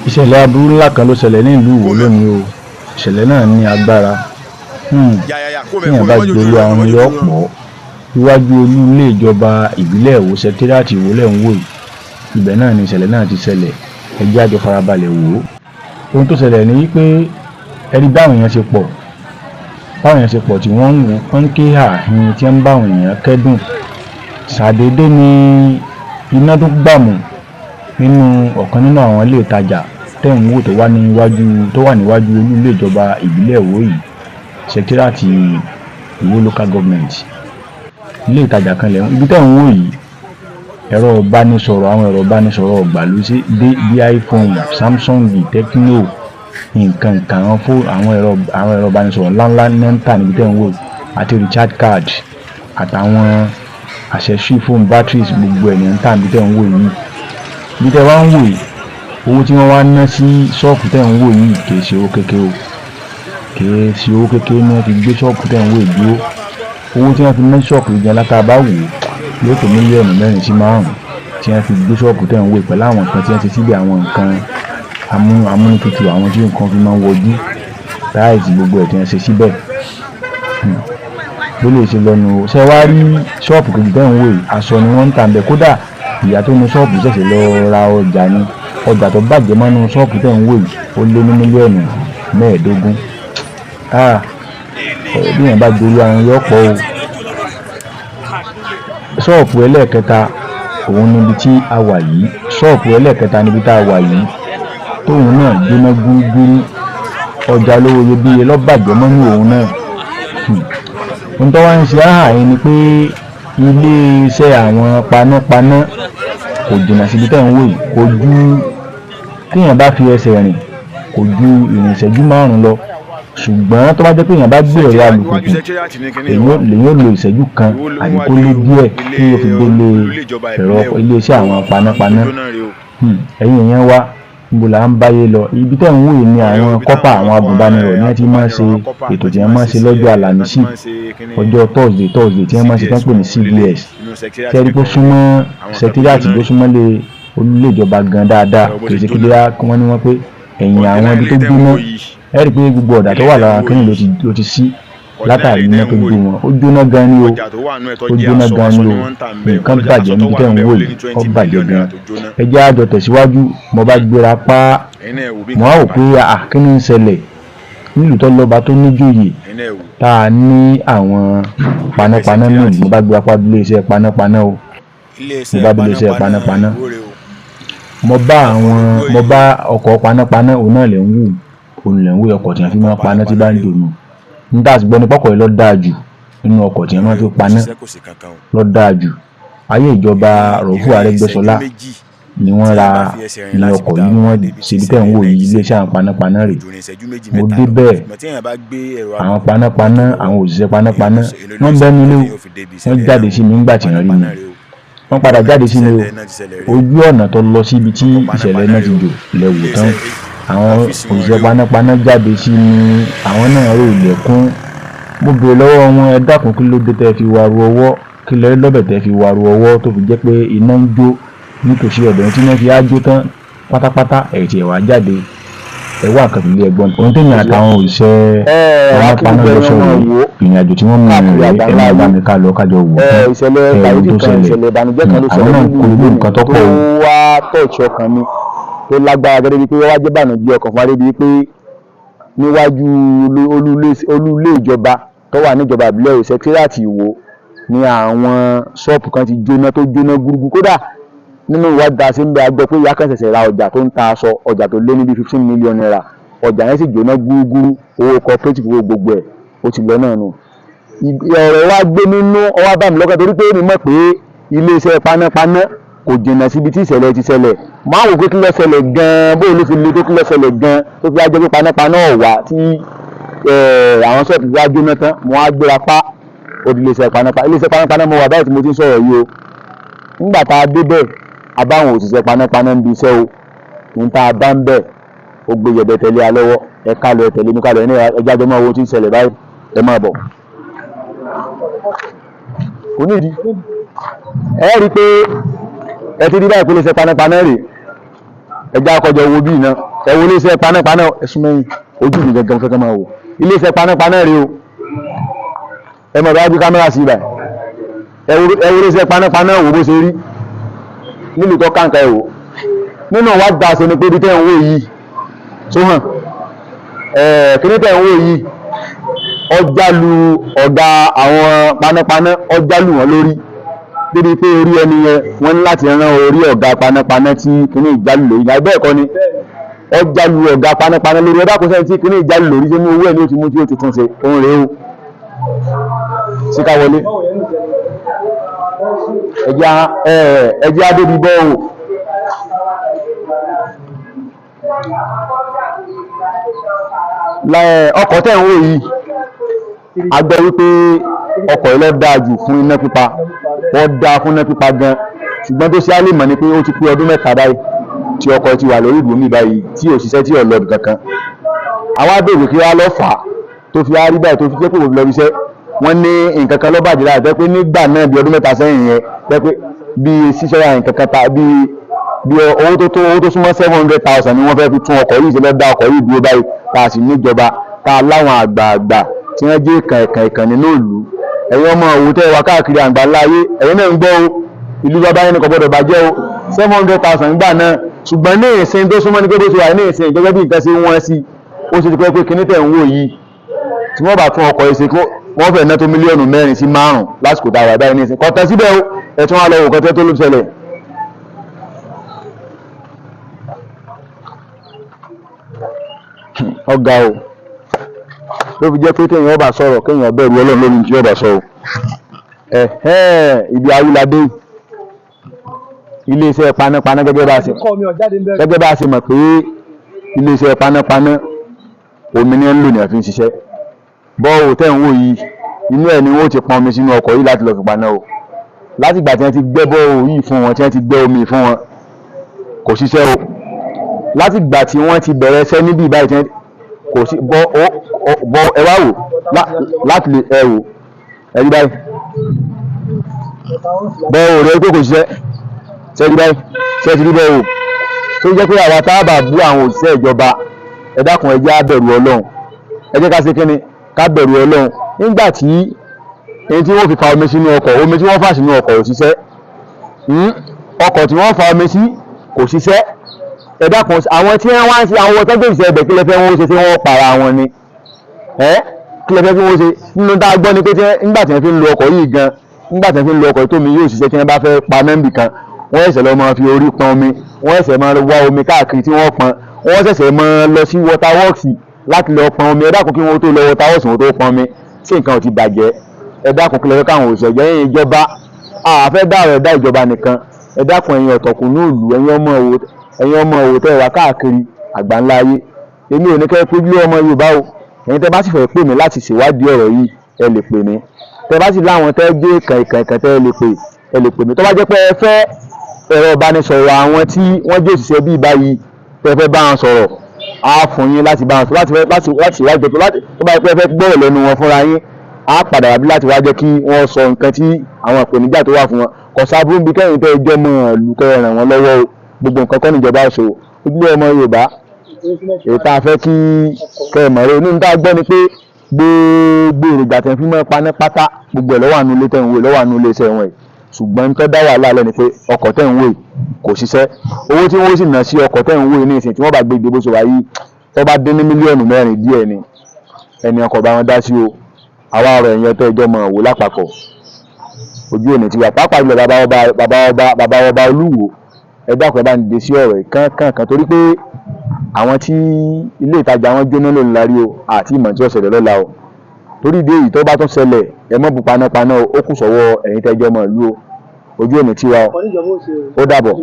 Ìṣẹ̀lẹ̀ aburú ńlá kan ló ṣẹlẹ̀ ní ìlú Ìwó lónìí o. Ìṣẹ̀lẹ̀ náà ní agbára. Téèyàn bá gborí ahun yóò pọ̀. Iwájú olú ilé ìjọba ìbílẹ̀ Ìwó, sẹkítẹ́rìàtì Ìwó lẹ̀ ń wò yìí. Ibẹ̀ náà ni ìṣẹ̀lẹ̀ náà ti ṣẹlẹ̀. Ẹ jẹ́ á jọ farabalẹ̀ wò ó. Ohun tó ṣẹlẹ̀ ni wípé ẹ rí báwọn èèyàn ṣe pọ̀, báwọn èèyàn ṣe pọ̀ tí wọ́n ń wò, wọ́n ń ké hàhín, tí wọ́n ń bá àwọn èèyàn kẹ́dùn. Ṣàdédé ni iná tó gbàmù nínú ọ̀kan nínú àwọn ilé ìtajà tẹ́ ń wò tó wà níwájú olú ilé ìjọba ìbílẹ̀ Ìwó yìí, sẹkítẹ́rìàtì Ìwó Local Government. Ilé ìtajà kan lẹ̀ ibi tẹ́ ń wò yìí. Ẹ̀rọ ìbánisọ̀rọ̀, àwọn ẹ̀rọ ìbánisọ̀rọ̀ ìgbàlódé bí iPhone, Samsung, Tecno, nǹkan nǹkan, àwọn fóònù, àwọn ẹ̀rọ ìbánisọ̀rọ̀ ńláńlá ní ń tà níbi tẹ́ ń wò yìí, àti recharge card àtàwọn accessory phone, batteries, gbogbo ẹ̀ ní ń tà níbi tẹ́ ń wò yìí. Ibi tẹ́ wá ń wò yìí, owó tí wọ́n wá ná sí ṣọ́ọ̀bù tẹ́ ń wò yìí kì í ṣe owó kékeré o. Kì í ṣe owó kékeré ní wọ́n fi gbé ṣọ́ọ̀bù tẹ́ ń wò yìí dúró. Owó tí wọ́n fi ná ṣọ́ọ̀bù yìí gan látà bá wò ó, yóò tó mílíọ̀nù 4 sí 5 tí wọ́n fi gbé ṣọ́ọ̀bù tẹ́ ń wò yìí, pẹ̀lú àwọn nǹkan tí wọ́n ṣe síbẹ̀, àwọn nǹkan amúnútutù, àwọn tí nǹkan fi máa ń wọjú, tiles, gbogbo ẹ̀ tí wọ́n ṣe síbẹ̀. Bó lè ṣe lọ́nu o. Ṣé wàá rí ṣọ́ọ̀bù kejì tẹ́ ń wò yìí? Aṣọ ni wọ́n ń tà ń bẹ̀. Kódà ìyá tó ní ṣọ́ọ̀bù ṣẹ̀ṣẹ̀ lọ ra ọjà ni. Ọjà tó bàjẹ́ mọ́nú ṣọ́ọ̀bù tẹ́ ń wò yìí, ó lé ní mílíọ̀nù 15. Bí èèyàn bá gborí ahun yóò pọ̀ o. Ṣọ́ọ̀bù ẹlẹ́ẹ̀kẹta òun níbi tí a wà yìí. Ṣọ́ọ̀bù ẹlẹ́ẹ̀kẹta níbi tá a wà yìí, tóun náà jóná gúrúgúrú. Ọjà olówó iyebíye ló bàjẹ́ mọ́nú òun náà. Ohun tó wá ń ṣe áhà yẹn ni pé ilé-iṣẹ́ àwọn panápaná kò jìnnà síbi tẹ́ ń wò yìí. Kò ju, téèyàn bá fi ẹsẹ̀ rìn, kò ju ìrìn ìṣẹ́jú 5 lọ, ṣùgbọ́n tó bá jẹ́ pé èèyàn bá gbé ẹ̀rọ alùpùpù, èèyàn ó lo ìṣẹ́jú kan àbí kó lé díẹ̀ kí ó fi délé ẹ̀rọ iléeṣẹ́ àwọn panápaná. Ẹ̀yin èèyàn wa, níbo là ń báyé lọ? Ibi tẹ́ ń wò yìí ni àwọn corper, àwọn agùnbánirọ̀ ní wọ́n ti máa ń ṣe ètò tí wọ́n máa ń ṣe lọ́jọ́ Àlàmísì, ọjọ́ Thursday, Thursday tí wọ́n máa ń ṣe tán pè ní CDS. Ṣé ẹ rí pé ó súnmọ́ sẹkítírìàtì, tó súnmọ́ lé olú ìjọba gan dáadáa? Kì í ṣe kí wọ́n ní wọ́n pé ẹ̀yìn àwọn ibi tó gbóná. Ẹ rí i pé gbogbo ọ̀dà tó wà lára kínní ló ti sí látàrí iná tó gbé wọn. Ó jóná gan ni o, ó jóná gan ni o. Nǹkan bàjẹ́ níbi tẹ́ ń wò yìí, ó bàjẹ́ gan. Ẹ jẹ́ á jọ tẹ̀síwájú. Mo bá gbéra pa, mo á wò pé à, kí ni ń ṣẹlẹ̀ nílùú tó lọ́ba, tó níjòyè, tá a ní àwọn panápaná náà? Mo bá gbéra pa délé iṣẹ́ panápaná o. Mo bá délé iṣẹ́ panápaná, mo bá ọkọ̀ panápaná. Òun náà lè ń wù, òun lè ń wù, ọkọ̀ tí wọ́n fi máa ń paná tí bá ń jò nù. Níta sì gbọ́ ní pọ́kọ̀ yìí ló dáa jù nínú ọkọ̀ tí wọ́n máa fi paná, ló dáa jù. Ayé ìjọba Rọ̀fù Arẹ́gbẹ́ṣọlá ni wọ́n ra ní ọkọ̀ yìí, ni wọ́n ṣe ibi tẹ́ ń wò yìí. Iléeṣẹ́ àwọn panápaná rè. Mo dé bẹ́ẹ̀, àwọn panápaná, àwọn òṣìṣẹ́ panápaná, wọ́n ń bẹ́nu ilé o. Wọ́n jáde sí mi nígbà tí wọ́n rí mi, wọ́n padà jáde sí mi o. Ojú ọ̀nà tó lọ síbi tí ìṣẹ̀lẹ̀ náà ti jò lẹ̀ wò tán. Àwọn òṣìṣẹ́ panápaná jáde sí mi, àwọn náà rò ilẹ̀kùn. Mo béèrè lọ́wọ́ wọn, "Ẹ dákun, kí ló dé tẹ́ fi waru ọwọ́? Kí lẹ rí lọ́bẹ̀ tẹ́ fi waru ọwọ́ tó fi jẹ́ pé iná ń jó nítòsí ọ̀dọ̀ tí iná fi á jó tán pátápátá, ẹ̀ tiẹ̀ wá jáde, ẹ wá nǹkan fìdí ẹ̀gbọ́n?" Ohun tèmi àtàwọn òṣìṣẹ́ panápaná jọ sọ rèé. Ìrìn àjò tí wọ́n mú mi rèé. Ẹ máa bá mi ká lọ, kájọ wò tán. Ìṣẹ̀lẹ̀ ẹ ohun kàyéfì tó kan, ṣẹlẹ̀. ìṣẹ̀lẹ̀ ìbànújẹ́ kan ló Àwọn ṣẹlẹ̀ náà nílùú kó Ìwó nǹkan tó tó pọ̀ o. wá tọ̀ọ̀ṣì ọkàn mi tó lágbára gẹ́gẹ́ bíi pé wá jẹ́ ìbànújẹ́ ọkàn fún wa débi pé níwájú olú ilé ìjọba tó wà níjọba ìbílẹ̀ Ìwó, sẹkítírìàtì Ìwó, ní àwọn ṣọ́ọ̀bù kan ti jóná, tó jóná gúrúgú. Kódà nínú ìwádìí tá a ṣe ń bẹ, a gbọ́ pé ìyá kan ṣẹ̀ṣẹ̀ ra ọjà tó ń ta aṣọ, ọjà tó lé ní bíi ₦15 million. Ọjà yẹn sì jóná gúrúgúrú. Owó cooperative, owó gbogbo ẹ̀, ó ti lọ náà nù. Ọ̀rọ̀ wa gbé nínú ọwọ́ bá mi lọ́kàn torí pé èmi mọ̀ pé iléeṣẹ́ panápaná kò jìnnà síbi tí ìṣẹ̀lẹ̀ ti ṣẹlẹ̀. Máa wò pé kí ló ṣẹlẹ̀ gan-an, bóyá ló fi le tó, kí ló ṣẹlẹ̀ gan-an tó fi wá jẹ́ pé panápaná ọ̀wà tí àwọn ṣọ́ọ̀bù wá jóná tán. Mo wá gbéra pa ó di iléeṣẹ́ panápaná. Iléeṣẹ́ panápaná mo wà báyìí tí mo ti ń sọ̀rọ̀ yìí o. Nígbà tá a débẹ̀, a bá àwọn òṣìṣẹ́ panápaná ń bi iṣẹ́ o. Ní tá a bá ń bẹ̀, ó gbé yẹ̀bẹ̀ tẹ̀lé a lọ́wọ́. Ẹ ká lọ, ẹ tẹ̀lé mi ká lọ. Ẹ ní ẹjẹ́ àjọ máa wo ohun tí ń ṣẹlẹ̀ báyìí. Ẹ máa bọ̀. Kò nídìí, ẹ rí i pé ẹ ti rí báyìí pé iléeṣẹ́ panápaná rèé. Ẹ já kọjọ wo bí iná. Ẹ wo iléeṣẹ́ panápaná, ẹ̀sùn mẹ́yìn ojú mi gangan fẹ́ kẹ́ máa wò iléeṣẹ́ panápaná rèé o. Ẹ mọ̀ bá bí kámẹ́rà sí ibà. Ẹ wo iléeṣẹ́ panápaná, wò bó ṣe rí nílùú tó kàǹkà. Ẹ wò nínú ìwádìí tá a ṣe ni pé ibi tẹ́ ń wò yìí tó hàn kíní tẹ́ ń wò yìí, ọjà lu ọ̀gá àwọn panápaná, ọjà lù wọ́n lórí débi pé orí ẹni yẹn, wọ́n ní láti rán orí ọ̀gá panápaná tí kíní ìjálù lórí. Àbí bẹ́ẹ̀ kọ́ ni? Ọjà lu ọ̀gá panápaná lórí. Ẹ̀dá kò sẹ́ni tí kíní ìjálù lórí sínú owó ẹ̀ ní ó ti mú tí ó ti tún ṣe. Òun rèé o. Síká wọlé, ẹjẹ́ adébi bọ́ o. Ọkọ̀ tẹ́ ń wò yìí, a gbọ́ wípé ọkọ̀ yìí ló dáa jù fún iná pípa. Wọ́n dáa fún iná pípa gan, ṣùgbọ́n tó ṣe á lè mọ̀ ni pé ó ti pé ọdún 3 báyìí tí ọkọ̀ ti wà lórí ìdúró mi báyìí, tí ò ṣiṣẹ́, tí ò lọ ibì kankan. Àwọn á béèrè kí wá lọ́ fà á tó fi á rí báyìí, tó fi jẹ́ pé kò fi lọ ibi iṣẹ́. Wọ́n ní nǹkan kan ló bàjẹ́ láti jẹ́ pé nígbà náà, bí ọdún 3 sẹ́yìn yẹn, jẹ́ pé bí ṣíṣọ́ra nǹkan kan ta bí bí owó tó súnmọ́ 700,000 ni wọ́n fẹ́ fi tún ọkọ̀ yìí ṣe, lọ́ dá ọkọ̀ yìí dúró báyìí. Tá a sì níjọba, tá a láwọn àgbààgbà tí wọ́n jẹ́ ìkàn ìkàn nínú ìlú. Ẹ̀yin ọmọ òwò tẹ́ wà káàkiri àgbáńlá ayé, ẹ̀yin náà ń gbọ́ o. Ìlú bàbá yẹn kò gbọ́dọ̀ bàjẹ́ o. 700,000 gbà náà, ṣùgbọ́n ní ìsìn tó súnmọ́ ní pé bó ṣe wà ní ìsìn, gẹ́gẹ́ bí nǹkan ṣe wọ́n sí, ó ṣe ti pẹ́ pé kinní tẹ̀ ń wò yìí, tí wọ́n bá tún ọkọ̀ yìí ṣe, wọ́n fẹ́ ná tó mílíọ̀nù 4 sí 5 lásìkò tá a wà báyìí ní ìsìn. Kò tán síbẹ̀ o. Ẹ̀ tún wá lọ wò kọ́tẹ́ tó ló ṣẹlẹ̀. Ọ̀gá o, ló fi jẹ́ pé téèyàn ọba sọ̀rọ̀, kéèyàn bẹ̀rù Ọlọ́run lórí tí ọba sọ o. Ibi awúladé, iléeṣẹ́ panápaná, gẹ́gẹ́ bá a ṣe mọ̀ pé iléeṣẹ́ panápaná, omi ní ń lò ní àfi ń ṣiṣẹ́. Bọ́ọ̀ tẹ́ ń wò yìí, inú ẹ̀ ni wọ́n ti pọn omi sínú ọkọ̀ yìí láti lọ fi paná o. Láti ìgbà tí wọ́n ti gbẹ́ bọ́ọ̀ yìí fún wọn, tí wọ́n ti gbẹ́ omi fún wọn, kò ṣiṣẹ́ o. Láti ìgbà tí wọ́n ti bẹ̀rẹ̀ iṣẹ́ níbí báyìí, tí wọ́n kò sí bọ́ bọ́. Ẹ wá wò láti lè ẹ wò, ẹ rí báyìí, bọ́ọ̀ rẹ pé kò ṣiṣẹ́. Ṣe rí báyìí? Ṣe ti rí bọ́ọ̀ o? Tó jẹ́ pé àwa tá a bá bú àwọn òṣìṣẹ́ ìjọba, ẹ dákun, ẹ jẹ́ á bẹ̀rù Ọlọ́run. Ẹ jẹ́ ká ṣe kínni, ká bẹ̀rù Ọlọ́run. Nígbà tí èyí tí wọ́n fi fa omi sínú ọkọ̀, omi tí wọ́n fà sínú ọkọ̀ ò ṣiṣẹ́, ọkọ̀ tí wọ́n fa omi sí kò ṣiṣẹ́. Ẹ dákun, àwọn tí wọ́n wá ń ṣe, àwọn tó gbé ìṣẹ́ ẹbẹ̀, kí lẹ fẹ́ wọ́n ṣe? Tí wọ́n para wọn ni? Ẹ́ kí lẹ fẹ́ kí wọ́n ṣe? Nínú tá a gbọ́ ni pé nígbà tí wọ́n fi ń lo ọkọ̀ yìí gan, nígbà tí wọ́n fi ń lo ọkọ̀ yìí tómi yóò ṣiṣẹ́, tí wọ́n bá fẹ́ pa mẹ́mbì kan, wọ́n ṣẹ̀ṣẹ̀ lọ máa fi orí pọn omi, wọ́n ṣẹ̀ṣẹ̀ máa wá omi káàkiri tí wọ́n pọn, wọ́n ṣẹ̀ṣẹ̀ máa lọ sí water works láti lọ pọn omi. Ẹ dákun, kí wọ́n tó lọ water works, wọ́n tó pọn omi, tí nǹkan ò ti bàjẹ́? Ẹ dákun, kí lẹ fẹ́ káwọn òṣìṣẹ́ jẹ́ ìjọba àfẹ́ dá ọ̀rọ̀ ẹ̀dá ìjọba nìkan? Ẹ dákun, ẹ̀yin ọ̀tọ̀kùnú ìlú, ẹ̀yin ọmọ òwò tẹ́ wà káàkiri àgbáńlá ayé, èmi ò ní kẹ́ pé ilé ọmọ Yorùbá o. Ẹ̀yin tẹ́ bá sì fẹ́ pè mí láti ṣèwádìí ọ̀rọ̀ yìí, ẹ lè pè mí. Tẹ́ bá sì láwọn tẹ́ gé kànkànkàn tẹ́ lè pè, ẹ lè pè mí. Tó bá jẹ́ pé ẹ fẹ́ ẹ̀rọ ìbánisọ̀rọ̀ àwọn tí wọ́n jẹ́ òṣìṣẹ́ bíi báyìí, tẹ́ fẹ́ bá wọn sọ̀rọ̀, á fún yín láti bá wọn sọ̀rọ̀ láti ṣèwádìí tó láti tó bá yẹ pé ẹ fẹ́ gbọ́rọ̀ lẹ́nu wọn fúnra yín, á padà wá bí láti wá jẹ́ kí wọ́n sọ nǹkan tí àwọn ìpèníjà tó wà fún wọn. Kò sábúrú bí kẹ́yìn tẹ́ ẹjọ́ mọ̀ lù kẹ́ ràn wọ́n lọ́wọ́ o. Gbogbo nǹkan kọ́ níjọba ṣe o. Ojúlé ọmọ Yorùbá, èyí tá a fẹ́ kí kẹ́ ẹ mọ̀ rẹ nínú tá a gbọ́ ni pé gbogbo èròjà tẹ̀ fi mọ́ paná pátá, gbogbo ẹ̀ ló wà nínú ilé tẹ̀ ń wò, ló wà nínú ilé iṣẹ́ wọn yìí. Ṣùgbọ́n tó dá wàhálà lẹ́ni pé ọkọ̀ tẹ̀ ń wò yìí kò ṣiṣẹ́. Owó tí wọ́n sì ná sí ọkọ̀ tẹ̀ ń wò yìí ní ìsìn, tí wọ́n bá gbé ìdìbò ṣe wá yìí, tó bá dín ní mílíọ̀nù 4 díẹ̀ ni. Ẹni ọkọ̀ bá wọn dá sí o. Àwa ọ̀rọ̀ ẹ̀yìn ọtọ́ ẹjọ́ mọ̀ wò lápapọ̀, ojú òní ti wà, pàápàá jùlọ bàbá ọba, bàbá ọba, bàbá ọba Olúwo, ẹ dákun, ẹ bá ń dìde sí ọ̀rọ̀ yìí kánkán, torí pé àwọn tí ilé ìtajà wọn jóná lónìí la rí o, àti ìmọ̀ tí ó ṣẹlẹ̀ lọ́la o. Torí ìdí èyí, tó bá tún ṣẹlẹ̀, ẹ mọ́ bu panápaná o. Ó kù sọ́wọ́ ẹ̀yin tẹ́jọ́ mọ̀ ìlú o. Ojú òní tiwa o. Ó dàbọ̀.